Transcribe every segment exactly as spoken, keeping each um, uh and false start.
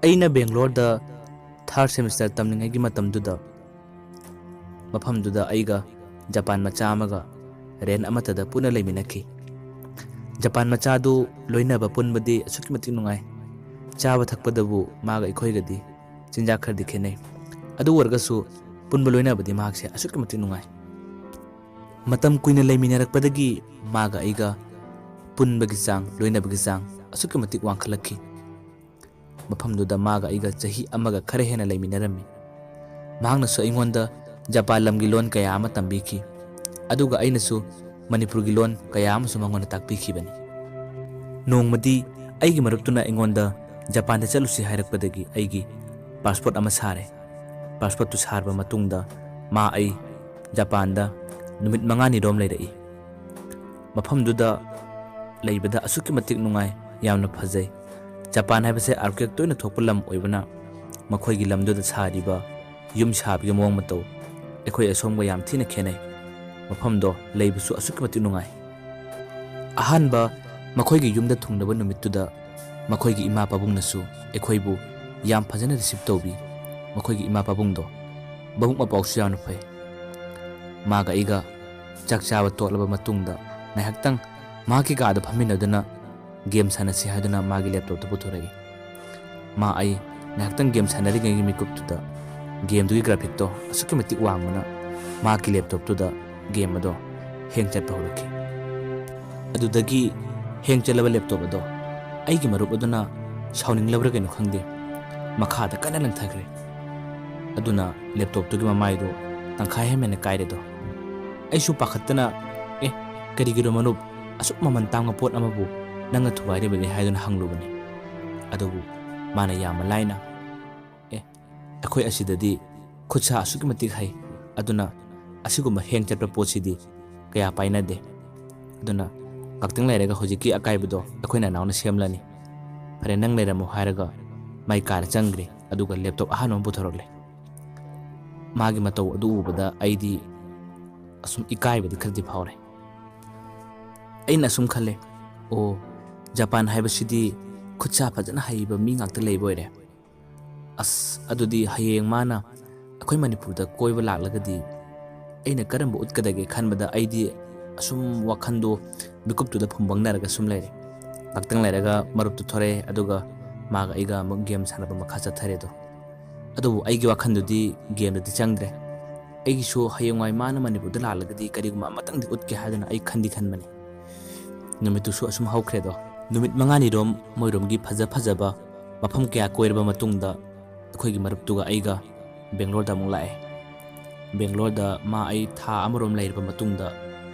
ꯑꯩꯅ ꯕꯦꯡꯒ꯭ꯂꯣꯔꯗ ꯊꯥꯔꯠ ꯁꯦꯃꯤꯁꯇꯔ ꯇꯝꯂꯤꯉꯩꯒꯤ ꯃꯇꯝꯗꯨꯗ ꯃꯐꯝꯗꯨꯗ ꯑꯩꯒ ꯖꯄꯥꯟ ꯃꯆꯥ ꯑꯃꯒ ꯔꯦꯟ ꯑꯃꯠꯇꯗ ꯄꯨꯟꯅ ꯂꯩꯃꯤꯟꯅꯈꯤ꯫ ꯖꯄꯥꯟ ꯃꯆꯥꯗꯨ ꯂꯣꯏꯅꯕ ꯄꯨꯟꯕꯗꯤ ꯑꯁꯨꯛꯀꯤ ꯃꯇꯤꯛ ꯅꯨꯡꯉꯥꯏ꯫ ꯆꯥꯕ ꯊꯛꯄꯗꯕꯨ ꯃꯥꯒ ꯑꯩꯈꯣꯏꯒꯗꯤ ꯆꯤꯟꯖꯥꯛ ꯈꯔꯗꯤ ꯈꯦꯠꯅꯩ꯫ ꯑꯗꯨ ꯑꯣꯏꯔꯒꯁꯨ ꯄꯨꯟꯕ ꯂꯣꯏꯅꯕꯗꯤ ꯃꯍꯥꯛꯁꯦ ꯑꯁꯨꯛꯀꯤ ꯃꯇꯤꯛ ꯅꯨꯡꯉꯥꯏ꯫ ꯃꯇꯝ ꯀꯨꯏꯅ ꯂꯩꯃꯤꯟꯅꯔꯛꯄꯗꯒꯤ ꯃꯥꯒ ꯑꯩꯒ ꯄꯨꯟꯕꯒꯤ ꯆꯥꯡ, ꯂꯣꯏꯅꯕꯒꯤ ꯆꯥꯡ ꯑꯁꯨꯛꯀꯤ ꯃꯇꯤꯛ ꯋꯥꯡꯈꯠꯂꯛꯈꯤ꯫ ꯃꯐꯝꯗꯨꯗ ꯃꯥꯒ ꯑꯩꯒ ꯆꯍꯤ ꯑꯃꯒ ꯈꯔ ꯍꯦꯟꯅ ꯂꯩꯃꯤꯟꯅꯔꯝꯃꯤ꯫ ꯃꯍꯥꯛꯅꯁꯨ ꯑꯩꯉꯣꯟꯗ ꯖꯄꯥꯟ ꯂꯝꯒꯤ ꯂꯣꯟ ꯀꯌꯥ ꯑꯃ ꯇꯝꯕꯤꯈꯤ, ꯑꯗꯨꯒ ꯑꯩꯅꯁꯨ ꯃꯅꯤꯄꯨꯔꯒꯤ ꯂꯣꯟ ꯀꯌꯥ ꯑꯃꯁꯨ ꯃꯉꯣꯟꯗ ꯇꯥꯛꯄꯤꯈꯤꯕꯅꯤ꯫ ꯅꯣꯡꯃꯗꯤ ꯑꯩꯒꯤ ꯃꯔꯨꯞꯇꯨꯅ ꯑꯩꯉꯣꯟꯗ ꯖꯄꯥꯟꯗ ꯆꯠꯂꯨꯁꯤ ꯍꯥꯏꯔꯛꯄꯗꯒꯤ ꯑꯩꯒꯤ ꯄꯥꯁꯄꯣꯔꯠ ꯑꯃ ꯁꯥꯔꯦ꯫ ꯄꯥꯁꯄꯣꯔꯠꯇꯨ ꯁꯥꯔꯕ ꯃꯇꯨꯡꯗ ꯃꯥ ꯑꯩ ꯖꯄꯥꯟꯗ ꯅꯨꯃꯤꯠ ꯃꯉꯥꯅꯤꯔꯣꯝ ꯂꯩꯔꯛꯏ꯫ ꯃꯐꯝꯗꯨꯗ ꯂꯩꯕꯗ ꯑꯁꯨꯛꯀꯤ ꯃꯇꯤꯛ ꯅꯨꯡꯉꯥꯏ, ꯌꯥꯝꯅ ꯐꯖꯩ꯫ ꯖꯄꯥꯟ ꯍꯥꯏꯕꯁꯦ earthquake ꯇꯣꯏꯅ ꯊꯣꯛꯄ ꯂꯝ ꯑꯣꯏꯕꯅ ꯃꯈꯣꯏꯒꯤ ꯂꯝꯗꯨꯗ ꯁꯥꯔꯤꯕ ꯌꯨꯝ ꯁꯥꯕꯒꯤ ꯃꯑꯣꯡ ꯃꯇꯧ ꯑꯩꯈꯣꯏ ꯑꯁꯣꯝꯒ ꯌꯥꯝ ꯊꯤꯅ ꯈꯦꯠꯅꯩ꯫ ꯃꯐꯝꯗꯣ ꯂꯩꯕꯁꯨ ꯑꯁꯨꯛꯀꯤ ꯃꯇꯤꯛ ꯅꯨꯡꯉꯥꯏ꯫ ꯑꯍꯥꯟꯕ ꯃꯈꯣꯏꯒꯤ ꯌꯨꯝꯗ ꯊꯨꯡꯂꯕ ꯅꯨꯃꯤꯠꯇꯨꯗ ꯃꯈꯣꯏꯒꯤ ꯏꯃꯥ ꯄꯥꯕꯨꯡꯅꯁꯨ ꯑꯩꯈꯣꯏꯕꯨ ꯌꯥꯝ ꯐꯖꯅ receive ꯇꯧꯕꯤ꯫ ꯃꯈꯣꯏꯒꯤ ꯏꯃꯥ ꯄꯥꯕꯨꯡꯗꯣ ꯃꯕꯨꯛ ꯃꯄꯥꯎꯁꯨ ꯌꯥꯝꯅ ꯐꯩ꯫ ꯃꯥꯒ ꯑꯩꯒ ꯆꯥꯛ ꯆꯥꯕ ꯇꯣꯛꯂꯕ ꯃꯇꯨꯡꯗ ꯉꯥꯏꯍꯥꯛꯇꯪ ꯃꯍꯥꯛꯀꯤ ꯀꯥꯗ ꯐꯝꯃꯤꯟꯅꯗꯨꯅ ꯒꯦꯝ ꯁꯥꯟꯅꯁꯤ ꯍꯥꯏꯗꯨꯅ ꯃꯥꯒꯤ ꯂꯦꯞꯇꯣꯞꯇꯨ ꯄꯨꯊꯣꯔꯛꯏ꯫ ꯃꯥ ꯑꯩ ꯉꯥꯏꯍꯥꯛꯇꯪ ꯒꯦꯝ ꯁꯥꯟꯅꯔꯤꯉꯩꯒꯤ ꯃꯤꯀꯨꯞꯇꯨꯗ ꯒꯦꯝꯗꯨꯒꯤ ꯒ꯭ꯔꯥꯐꯤꯛꯇꯣ ꯑꯁꯨꯛꯀꯤ ꯃꯇꯤꯛ ꯋꯥꯡꯕꯅ ꯃꯍꯥꯛꯀꯤ ꯂꯦꯞꯇꯣꯞꯇꯨꯗ ꯒꯦꯝ ꯑꯗꯣ ꯍꯦꯡ ꯆꯠꯄ ꯍꯧꯔꯛꯈꯤ꯫ ꯑꯗꯨꯗꯒꯤ ꯍꯦꯡ ꯆꯠꯂꯕ ꯂꯦꯞꯇꯣꯞ ꯑꯗꯣ ꯑꯩꯒꯤ ꯃꯔꯨꯞ ꯑꯗꯨꯅ ꯁꯥꯎꯅꯤꯡꯂꯕ꯭ꯔꯥ ꯀꯩꯅꯣ ꯈꯪꯗꯦ, ꯃꯈꯥꯗ ꯀꯟꯅ ꯂꯪꯊꯈ꯭ꯔꯦ꯫ ꯑꯗꯨꯅ ꯂꯦꯞꯇꯣꯞꯇꯨꯒꯤ ꯃꯃꯥꯏꯗꯨ ꯇꯪꯈꯥꯏ ꯍꯦꯟꯅ ꯀꯥꯏꯔꯦꯗꯣ꯫ ꯑꯩꯁꯨ ꯄꯥꯈꯠꯇꯅ, "ꯑꯦ, ꯀꯔꯤꯒꯤꯅꯣ ꯃꯔꯨꯞ, ꯑꯁꯨꯛ ꯃꯃꯜ ꯇꯥꯡꯕ ꯄꯣꯠ ꯑꯃꯕꯨ ꯅꯪꯅ ꯊꯨꯒꯥꯏꯔꯤꯕꯗꯤ?" ꯍꯥꯏꯗꯨꯅ ꯍꯪꯂꯨꯕꯅꯤ꯫ ꯑꯗꯨꯕꯨ ꯃꯥꯅ ꯌꯥꯝꯅ ꯂꯥꯏꯅ, "ꯑꯦ, ꯑꯩꯈꯣꯏ ꯑꯁꯤꯗꯗꯤ ꯈꯨꯠꯁꯥ ꯑꯁꯨꯛꯀꯤ ꯃꯇꯤꯛ ꯍꯩ, ꯑꯗꯨꯅ ꯑꯁꯤꯒꯨꯝꯕ ꯍꯦꯡ ꯆꯠꯄ ꯄꯣꯠꯁꯤꯗꯤ ꯀꯌꯥ ꯄꯥꯏꯅꯗꯦ꯫ ꯑꯗꯨꯅ ꯉꯥꯛꯇꯪ ꯂꯩꯔꯒ ꯍꯧꯖꯤꯛꯀꯤ ꯑꯀꯥꯏꯕꯗꯣ ꯑꯩꯈꯣꯏ ꯅꯅꯥꯎꯅ ꯁꯦꯝꯂꯅꯤ꯫ ꯐꯔꯦ, ꯅꯪ ꯂꯩꯔꯝꯃꯣ" ꯍꯥꯏꯔꯒ ꯃꯥꯏ ꯀꯥꯗ ꯆꯪꯈ꯭ꯔꯦ, ꯑꯗꯨꯒ ꯂꯦꯞꯇꯣꯞ ꯑꯍꯥꯟꯕ ꯑꯃ ꯄꯨꯊꯣꯔꯛꯂꯦ꯫ ꯃꯥꯒꯤ ꯃꯇꯧ ꯑꯗꯨ ꯎꯕꯗ ꯑꯩꯗꯤ ꯑꯁꯨꯝ ꯏꯀꯥꯏꯕꯗꯤ ꯈꯔꯗꯤ ꯐꯥꯎꯔꯦ꯫ ꯑꯩꯅ ꯑꯁꯨꯝ ꯈꯜꯂꯦ, "ꯑꯣ, ꯖꯄꯥꯟ ꯍꯥꯏꯕꯁꯤꯗꯤ ꯈꯨꯠꯁꯥ ꯐꯖꯅ ꯍꯩꯕ ꯃꯤ ꯉꯥꯛꯇ ꯂꯩꯕ ꯑꯣꯏꯔꯦ꯫ ꯑꯁ, ꯑꯗꯨꯗꯤ ꯍꯌꯦꯡ ꯃꯥꯅ ꯑꯩꯈꯣꯏ ꯃꯅꯤꯄꯨꯔꯗ ꯀꯣꯏꯕ ꯂꯥꯛꯂꯒꯗꯤ ꯑꯩꯅ ꯀꯔꯝꯕ ꯎꯠꯀꯗꯒꯦ ꯈꯟꯕꯗ ꯑꯩꯗꯤ ꯑꯁꯨꯝ ꯋꯥꯈꯟꯗꯣ ꯃꯤꯀꯨꯞꯇꯨꯗ ꯐꯨꯝꯕꯪꯅꯔꯒ ꯁꯨꯝ ꯂꯩꯔꯦ꯫ ꯉꯥꯛꯇꯪ ꯂꯩꯔꯒ ꯃꯔꯨꯞꯇꯨ ꯊꯣꯔꯛꯑꯦ, ꯑꯗꯨꯒ ꯃꯥꯒ ꯑꯩꯒ ꯑꯃꯨꯛ ꯒꯦꯝ ꯁꯥꯟꯅꯕ ꯃꯈꯥ ꯆꯠꯊꯔꯦ ꯑꯗꯣ꯫ ꯑꯗꯨꯕꯨ ꯑꯩꯒꯤ ꯋꯥꯈꯟꯗꯨꯗꯤ ꯒꯦꯝꯗꯗꯤ ꯆꯪꯗ꯭ꯔꯦ꯫ ꯑꯩꯒꯤꯁꯨ ꯍꯌꯦꯡꯋꯥꯏ ꯃꯥꯅ ꯃꯅꯤꯄꯨꯔꯗ ꯂꯥꯛꯂꯒꯗꯤ ꯀꯔꯤꯒꯨꯝꯕ ꯑꯃꯇꯪꯗꯤ ꯎꯠꯀꯦ ꯍꯥꯏꯗꯨꯅ ꯑꯩ ꯈꯟꯗꯤ ꯈꯟꯕꯅꯤ꯫ ꯅꯨꯃꯤꯠꯇꯨꯁꯨ ꯑꯁꯨꯝ ꯍꯧꯈ꯭ꯔꯦꯗꯣ꯫ ꯅꯨꯃꯤꯠ ꯃꯉꯥꯅꯤꯔꯣꯝ ꯃꯣꯏꯔꯣꯝꯒꯤ ꯐꯖ ꯐꯖꯕ ꯃꯐꯝ ꯀꯌꯥ ꯀꯣꯏꯔꯕ ꯃꯇꯨꯡꯗ ꯑꯩꯈꯣꯏꯒꯤ ꯃꯔꯨꯞꯇꯨꯒ ꯑꯩꯒ ꯕꯦꯡꯒ꯭ꯂꯣꯔꯗ ꯑꯃꯨꯛ ꯂꯥꯛꯑꯦ꯫ ꯕꯦꯡꯒ꯭ꯂꯣꯔꯗ ꯃꯥ ꯑꯩ ꯊꯥ ꯑꯃꯔꯣꯝ ꯂꯩꯔꯕ ꯃꯇꯨꯡꯗ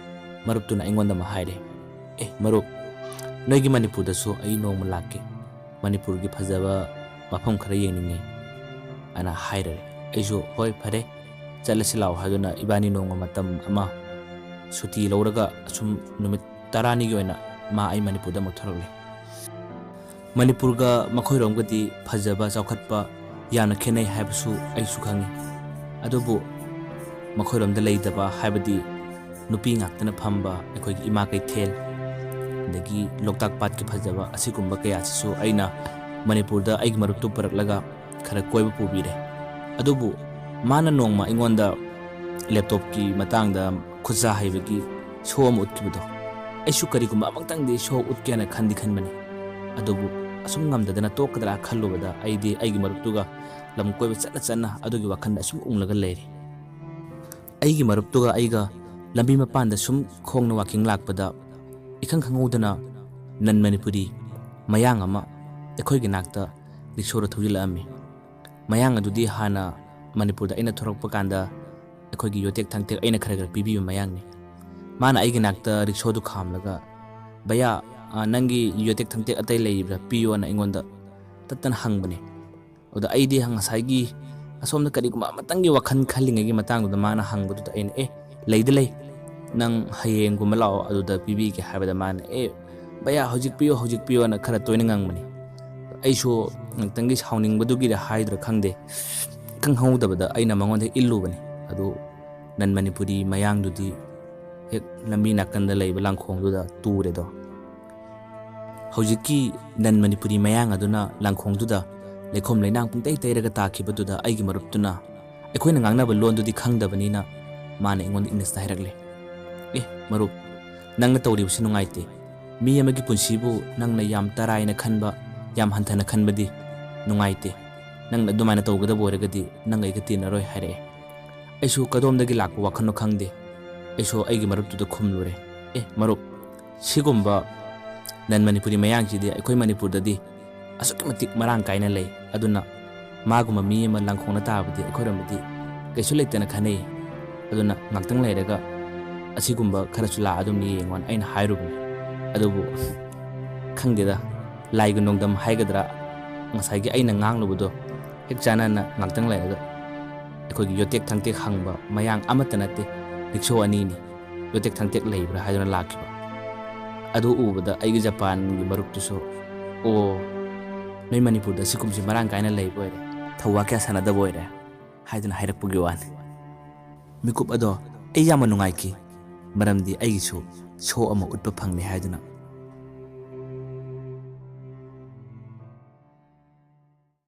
ꯃꯔꯨꯞꯇꯨꯅ ꯑꯩꯉꯣꯟꯗ ꯑꯃ ꯍꯥꯏꯔꯦ, "ꯑꯦ ꯃꯔꯨꯞ, ꯅꯣꯏꯒꯤ ꯃꯅꯤꯄꯨꯔꯗꯁꯨ ꯑꯩ ꯅꯣꯡꯃ ꯂꯥꯛꯀꯦ, ꯃꯅꯤꯄꯨꯔꯒꯤ ꯐꯖꯕ ꯃꯐꯝ ꯈꯔ ꯌꯦꯡꯅꯤꯡꯉꯦ" ꯑꯅ ꯍꯥꯏꯔꯦ꯫ ꯑꯩꯁꯨ "ꯍꯣꯏ ꯐꯔꯦ, ꯆꯠꯂꯁꯤ ꯂꯥꯛꯑꯣ" ꯍꯥꯏꯗꯨꯅ ꯏꯕꯥꯅꯤ ꯅꯣꯡꯃ ꯃꯇꯝ ꯑꯃ ꯁꯨꯇꯤ ꯂꯧꯔꯒ ꯑꯁꯨꯝ ꯅꯨꯃꯤꯠ ꯇꯔꯥꯅꯤꯒꯤ ꯑꯣꯏꯅ ꯃꯥ ꯑꯩ ꯃꯅꯤꯄꯨꯔꯗ ꯑꯃꯨꯛ ꯊꯣꯔꯛꯂꯦ꯫ ꯃꯅꯤꯄꯨꯔꯒ ꯃꯈꯣꯏꯔꯣꯝꯒꯗꯤ ꯐꯖꯕ, ꯆꯥꯎꯈꯠꯄ ꯌꯥꯝꯅ ꯈꯦꯠꯅꯩ ꯍꯥꯏꯕꯁꯨ ꯑꯩꯁꯨ ꯈꯪꯉꯤ꯫ ꯑꯗꯨꯕꯨ ꯃꯈꯣꯏꯔꯣꯝꯗ ꯂꯩꯇꯕ ꯍꯥꯏꯕꯗꯤ ꯅꯨꯄꯤ ꯉꯥꯛꯇꯅ ꯐꯝꯕ ꯑꯩꯈꯣꯏꯒꯤ ꯏꯃꯥ ꯀꯩꯊꯦꯜ, ꯑꯗꯒꯤ ꯂꯣꯛꯇꯥꯛ ꯄꯥꯠꯀꯤ ꯐꯖꯕ ꯑꯁꯤꯒꯨꯝꯕ ꯀꯌꯥꯁꯤꯁꯨ ꯑꯩꯅ ꯃꯅꯤꯄꯨꯔꯗ ꯑꯩꯒꯤ ꯃꯔꯨꯞꯇꯨ ꯄꯨꯔꯛꯂꯒ ꯈꯔ ꯀꯣꯏꯕ ꯄꯨꯕꯤꯔꯦ꯫ ꯑꯗꯨꯕꯨ ꯃꯥꯅ ꯅꯣꯡꯃ ꯑꯩꯉꯣꯟꯗ ꯂꯦꯞꯇꯣꯞꯀꯤ ꯃꯇꯥꯡꯗ ꯈꯨꯠꯁꯥ ꯍꯩꯕꯒꯤ ꯁꯣ ꯑꯃ ꯎꯠꯈꯤꯕꯗꯣ, ꯑꯩꯁꯨ ꯀꯔꯤꯒꯨꯝꯕ ꯑꯃꯛꯇꯪꯗꯤ ꯁꯣ ꯎꯠꯀꯦꯅ ꯈꯟꯗꯤ ꯈꯟꯕꯅꯤ꯫ ꯑꯗꯨꯕꯨ ꯑꯁꯨꯝ ꯉꯝꯗꯗꯅ ꯇꯣꯛꯀꯗ꯭ꯔꯥ ꯈꯜꯂꯨꯕꯗ ꯑꯩꯗꯤ ꯑꯩꯒꯤ ꯃꯔꯨꯞꯇꯨꯒ ꯂꯝ ꯀꯣꯏꯕ ꯆꯠꯅ ꯆꯠꯅ ꯑꯗꯨꯒꯤ ꯋꯥꯈꯜꯗ ꯑꯁꯨꯝ ꯎꯪꯂꯒ ꯂꯩꯔꯦ꯫ ꯑꯩꯒꯤ ꯃꯔꯨꯞꯇꯨꯒ ꯑꯩꯒ ꯂꯝꯕꯤ ꯃꯄꯥꯟꯗ ꯁꯨꯝ ꯈꯣꯡꯅ ꯋꯥꯀꯤꯡ ꯂꯥꯛꯄꯗ ꯏꯈꯪ ꯈꯪꯍꯧꯗꯅ ꯅꯟ ꯃꯅꯤꯄꯨꯔꯤ ꯃꯌꯥꯡ ꯑꯃ ꯑꯩꯈꯣꯏꯒꯤ ꯅꯥꯛꯇ ꯔꯤꯛꯁꯣꯗ ꯊꯧꯖꯤꯜꯂꯛꯑꯝꯃꯤ꯫ ꯃꯌꯥꯡ ꯑꯗꯨꯗꯤ ꯍꯥꯟꯅ ꯃꯅꯤꯄꯨꯔꯗ ꯑꯩꯅ ꯊꯣꯔꯛꯄ ꯀꯥꯟꯗ ꯑꯩꯈꯣꯏꯒꯤ ꯌꯣꯇꯦꯛ ꯊꯥꯡꯇꯦꯛ ꯑꯩꯅ ꯈꯔ ꯈꯔ ꯄꯤꯕꯤꯕ ꯃꯌꯥꯡꯅꯤ꯫ ꯃꯥꯅ ꯑꯩꯒꯤ ꯅꯥꯛꯇ ꯔꯤꯛꯁꯣꯗꯨ ꯈꯥꯝꯂꯒ, "ꯚꯩꯌꯥ, ꯑ, ꯅꯪꯒꯤ ꯌꯣꯇꯦꯛ ꯊꯥꯡꯇꯦꯛ ꯑꯇꯩ ꯂꯩꯔꯤꯕ꯭ꯔꯥ? ꯄꯤꯌꯣꯅ" ꯑꯩꯉꯣꯟꯗ ꯇꯠꯇꯅ ꯍꯪꯕꯅꯦ꯫ ꯑꯗꯨꯗ ꯑꯩꯗꯤ ꯉꯁꯥꯏꯒꯤ ꯑꯁꯣꯝꯗ ꯀꯔꯤꯒꯨꯝꯕ ꯑꯃꯇꯪꯒꯤ ꯋꯥꯈꯜ ꯈꯜꯂꯤꯉꯩꯒꯤ ꯃꯇꯥꯡꯗꯨꯗ ꯃꯥꯅ ꯍꯪꯕꯗꯨꯗ ꯑꯩꯅ, "ꯑꯦ, ꯂꯩꯗ ꯂꯩ, ꯅꯪ ꯍꯌꯦꯡꯒꯨꯝꯕ ꯂꯥꯛꯑꯣ, ꯑꯗꯨꯗ ꯄꯤꯕꯤꯒꯦ" ꯍꯥꯏꯕꯗ ꯃꯥꯅ, "ꯑꯦ ꯚꯩꯌꯥ, ꯍꯧꯖꯤꯛ ꯄꯤꯌꯣ, ꯍꯧꯖꯤꯛ ꯄꯤꯌꯣꯅ" ꯈꯔ ꯇꯣꯏꯅ ꯉꯪꯕꯅꯤ꯫ ꯑꯩꯁꯨ ꯉꯥꯛꯇꯪꯒꯤ ꯁꯥꯎꯅꯤꯡꯕꯗꯨꯒꯤꯗ ꯍꯥꯏꯗ꯭ꯔꯥ ꯈꯪꯗꯦ, ꯈꯪꯍꯧꯗꯕꯗ ꯑꯩꯅ ꯃꯉꯣꯟꯗ ꯏꯜꯂꯨꯕꯅꯤ꯫ ꯑꯗꯨ ꯅꯟ ꯃꯅꯤꯄꯨꯔꯤ ꯃꯌꯥꯡꯗꯨꯗꯤ ꯍꯦꯛ ꯂꯝꯕꯤ ꯅꯥꯀꯟꯗ ꯂꯩꯕ ꯂꯥꯡꯈꯣꯡꯗꯨꯗ ꯇꯨꯔꯦꯗꯣ꯫ ꯍꯧꯖꯤꯛꯀꯤ ꯅꯟ ꯃꯅꯤꯄꯨꯔꯤ ꯃꯌꯥꯡ ꯑꯗꯨꯅ ꯂꯥꯡꯈꯣꯡꯗꯨꯗ ꯂꯩꯈꯣꯝ ꯂꯩꯅꯥꯡ ꯄꯨꯡꯇꯩ ꯇꯩꯔꯒ ꯇꯥꯈꯤꯕꯗꯨꯗ ꯑꯩꯒꯤ ꯃꯔꯨꯞꯇꯨꯅ ꯑꯩꯈꯣꯏꯅ ꯉꯥꯡꯅꯕ ꯂꯣꯟꯗꯨꯗꯤ ꯈꯪꯗꯕꯅꯤꯅ ꯃꯥꯅ ꯑꯩꯉꯣꯟꯗ ꯏꯪꯂꯤꯁꯇ ꯍꯥꯏꯔꯛꯂꯦ, "ꯑꯦ ꯃꯔꯨꯞ, ꯅꯪꯅ ꯇꯧꯔꯤꯕꯁꯤ ꯅꯨꯡꯉꯥꯏꯇꯦ꯫ ꯃꯤ ꯑꯃꯒꯤ ꯄꯨꯟꯁꯤꯕꯨ ꯅꯪꯅ ꯌꯥꯝ ꯇꯔꯥꯏꯅ ꯈꯟꯕ, ꯌꯥꯝ ꯍꯟꯊꯅ ꯈꯟꯕꯗꯤ ꯅꯨꯡꯉꯥꯏꯇꯦ꯫ ꯅꯪꯅ ꯑꯗꯨꯃꯥꯏꯅ ꯇꯧꯒꯗꯕ ꯑꯣꯏꯔꯒꯗꯤ ꯅꯪ ꯑꯩꯒ ꯇꯤꯟꯅꯔꯣꯏ" ꯍꯥꯏꯔꯛꯑꯦ꯫ ꯑꯩꯁꯨ ꯀꯗꯣꯝꯗꯒꯤ ꯂꯥꯛꯄ ꯋꯥꯈꯜꯅꯣ ꯈꯪꯗꯦ꯫ ꯑꯩꯁꯨ ꯑꯩꯒꯤ ꯃꯔꯨꯞꯇꯨꯗ ꯈꯨꯝꯂꯨꯔꯦ, "ꯑꯦ ꯃꯔꯨꯞ, ꯁꯤꯒꯨꯝꯕ ꯅꯟ ꯃꯅꯤꯄꯨꯔꯤ ꯃꯌꯥꯡꯁꯤꯗꯤ ꯑꯩꯈꯣꯏ ꯃꯅꯤꯄꯨꯔꯗꯗꯤ ꯑꯁꯨꯛꯀꯤ ꯃꯇꯤꯛ ꯃꯔꯥꯡ ꯀꯥꯏꯅ ꯂꯩ꯫ ꯑꯗꯨꯅ ꯃꯥꯒꯨꯝꯕ ꯃꯤ ꯑꯃ ꯂꯪꯈꯣꯡꯅ ꯇꯥꯕꯗꯤ ꯑꯩꯈꯣꯏꯔꯣꯝꯗꯗꯤ ꯀꯩꯁꯨ ꯂꯩꯇꯅ ꯈꯟꯅꯩ꯫ ꯑꯗꯨꯅ ꯉꯥꯛꯇꯪ ꯂꯩꯔꯒ ꯑꯁꯤꯒꯨꯝꯕ ꯈꯔꯁꯨ ꯂꯥꯛꯑꯗꯧꯅꯤ ꯌꯦꯡꯉꯣꯅ" ꯑꯩꯅ ꯍꯥꯏꯔꯨꯕꯅꯤ꯫ ꯑꯗꯨꯕꯨ ꯈꯪꯗꯦꯗ, ꯂꯥꯏꯒꯤ ꯅꯣꯡꯗꯝ ꯍꯥꯏꯒꯗ꯭ꯔꯥ, ꯉꯁꯥꯏꯒꯤ ꯑꯩꯅ ꯉꯥꯡꯂꯨꯕꯗꯣ ꯍꯦꯛ ꯆꯥꯟꯅꯅ ꯉꯥꯛꯇꯪ ꯂꯩꯔꯒ ꯑꯩꯈꯣꯏꯒꯤ ꯌꯣꯇꯦꯛ ꯊꯥꯡꯇꯦꯛ ꯍꯪꯕ ꯃꯌꯥꯡ ꯑꯃꯠꯇ ꯅꯠꯇꯦ, ꯔꯤꯛꯁꯣ ꯑꯅꯤꯅꯤ꯫ ꯌꯣꯇꯦꯛ ꯊꯥꯡꯇꯦꯛ ꯂꯩꯕ꯭ꯔꯥ ꯍꯥꯏꯗꯨꯅ ꯂꯥꯛꯈꯤꯕ꯫ ꯑꯗꯨ ꯎꯕꯗ ꯑꯩꯒꯤ ꯖꯄꯥꯟꯒꯤ ꯃꯔꯨꯞꯇꯨꯁꯨ, "ꯑꯣ, ꯅꯣꯏ ꯃꯅꯤꯄꯨꯔꯗ ꯁꯤꯒꯨꯝꯕꯁꯤ ꯃꯔꯥꯡ ꯀꯥꯏꯅ ꯂꯩꯕ ꯑꯣꯏꯔꯦ, ꯊꯧꯋꯥ ꯀꯌꯥ ꯁꯥꯟꯅꯗꯕ ꯑꯣꯏꯔꯦ" ꯍꯥꯏꯗꯨꯅ ꯍꯥꯏꯔꯛꯄꯒꯤ ꯋꯥꯅꯤ꯫ ꯃꯤꯀꯨꯞ ꯑꯗꯣ ꯑꯩ ꯌꯥꯝꯅ ꯅꯨꯡꯉꯥꯏꯈꯤ, ꯃꯔꯝꯗꯤ ꯑꯩꯒꯤꯁꯨ ꯁꯣ ꯑꯃ ꯎꯠꯄ ꯐꯪꯂꯦ ꯍꯥꯏꯗꯨꯅ